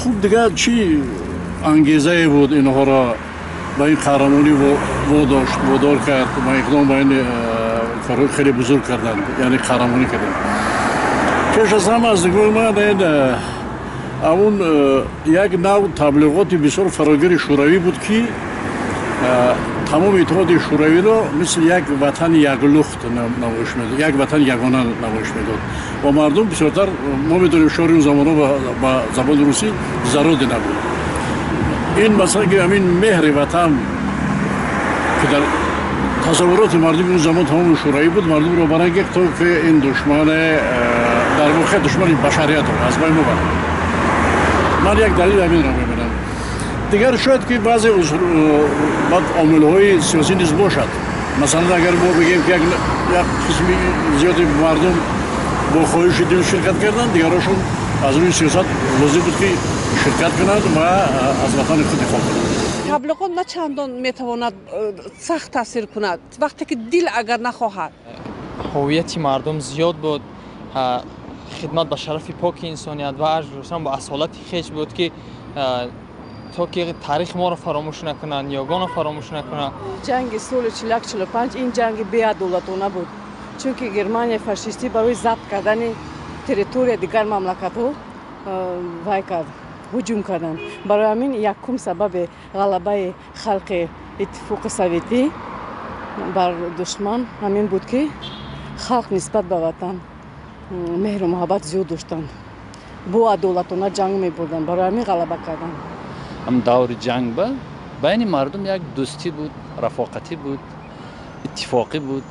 Хуб, дигар чӣ ангезае буд инҳоро ба ин қаҳрамонӣ водошт, водор кард ва иқдом ба ин корҳои хеле бузург карданд, яъне қаҳрамонӣ карданд? Пеш аз ҳама, аз нигоҳи ман, ин ҳамун як нав таблиғоти бисёр фарогири Шӯравӣ буд, ки тамоми Иттиҳоди Шӯравиро мисли як ватани яклухт намоиш медод, як ватани ягона намоиш медод ва мардум бисёртар, мо медонем, шиори он замонҳо ба забони русӣ «За Родину» буд. Ин масалан, ки ҳамин меҳри ватан, ки дар тасаввуроти мардуми он замон тамоми Шӯравӣ буд, мардумро барангехт, то ки ин душмане, дар воқеъ душмани башариятро аз байн бубарад. Ман як далел ҳаминро мебинам. Дигар шояд ки баъзе баъд омилҳои сиёсӣ низ бошад. Масалан, агар мо бигем, ки як қисми зиёди мардум бо хоҳиши дил ширкат карданд, дигарошон аз рӯи сиёсат лозим буд, ки ширкат кунанд ва аз ватани худ дифоъ кунанд. Таблиғот на чандон метавонад сахт таъсир кунад, вақте ки дил агар нахоҳад. Ҳувияти мардум зиёд буд, хидмат ба шарафи поки инсоният ва арҷ гузоштан ба асолати хеш буд, ки то ки таърихи моро фаромӯш накунанд, ниёгонро фаромӯш накунанд. Ҷанги соли 41-45 ин ҷанги беадолатона буд, чунки Германияи фашистӣ барои забт кардани территория дигар мамлакатҳо вай кард, ҳуҷум карданд. Барои ҳамин якум сабаби ғалабаи халқи Иттифоқи Советӣ бар душман ҳамин буд, ки халқ нисбат ба ватан меҳру муҳаббат зиёд доштанд, бо адолатона ҷанг мебурданд, барои ҳамин ғалаба карданд. Ҳам даври ҷанг ба байни мардум як дӯстӣ буд, рафоқатӣ буд, иттифоқӣ буд.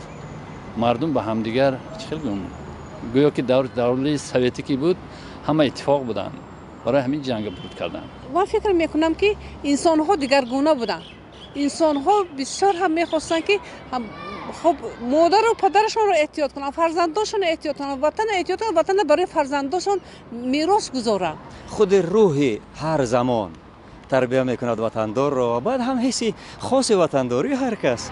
Мардум ба ҳамдигар, чӣ хел гӯям, гӯё ки даври советӣ ки буд, ҳама иттифоқ буданд, барои ҳамин ҷанга бурд карданд. Ман фикр мекунам, ки инсонҳо дигаргуна буданд. Инсонҳо бисёр ҳам мехостанд, ки хуб модару падарашонро эҳтиёт кунанд, фарзандошонро эҳтиёт кунанд, ватанро эҳтиёт кунанд, ватанро барои фарзандошон мерос гузоранд. Худи рӯҳи ҳар замон тарбия мекунад ватандорро ва баъд ҳам ҳисси хоси ватандории ҳар кас.